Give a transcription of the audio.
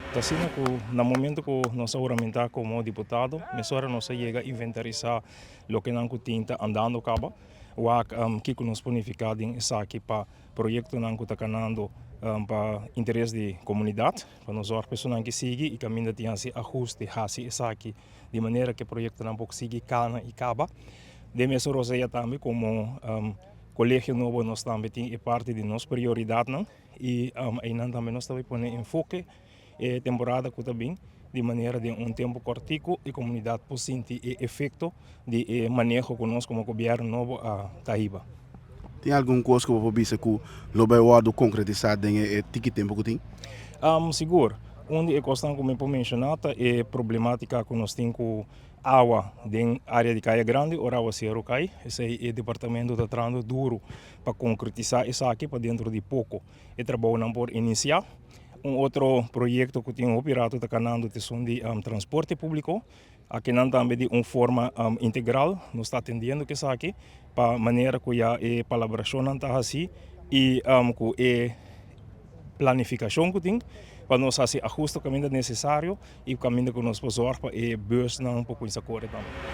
Asina ku na momento ku nos a huramentá komo diputado, mesora nos a yega inventarisá loke nan ku tin ta andando kaba, wak kiko nos por nifiká den esaki pa proyektonan ku ta kanando pa interes di komunidat, pa nos zòrg pa esunnan ke sigui i kaminda tin hasi ahuste hasi esaki di manera ku e proyektonan por sigui kana i kaba. Den mesun rosea tambe komo kolegio nobo nos tambe tin e parti di nos prioridatnan i einan tambe nos ta bai pone enfoke e temporada ku ta bin di manera den un tempu kòrtiku e komunidat por sinti e efekto di e maneho ku nos komo gobièrnu nobo a ta hiba. Tin algun kos ku bo por bisa ku lo bai wòrdu konkretisá den e tiki tempu ku tin? Sigur. Un di e kosnan ku mi por menshoná ta e problemátika ku nos tin ku awa den área di Kaya Grandi ora awaseru kai. Esei e departamento ta trahando duru pa konkretisá esaki pa dentro di poko e trabounan por inisiá. Un otro proyekto ku tin hopi rato ta kanando ta esun di transporte públiko. Akinan tambe di un forma integral nos ta atendiendo ku esaki pa manera ku ya e palabrashonnan ta hasi i ku e planifikashon ku tin pa nos hasi ahuste kaminda nesesario i kaminda ku nos por zòrg pa e bùsnan por kuminsá kore tambe.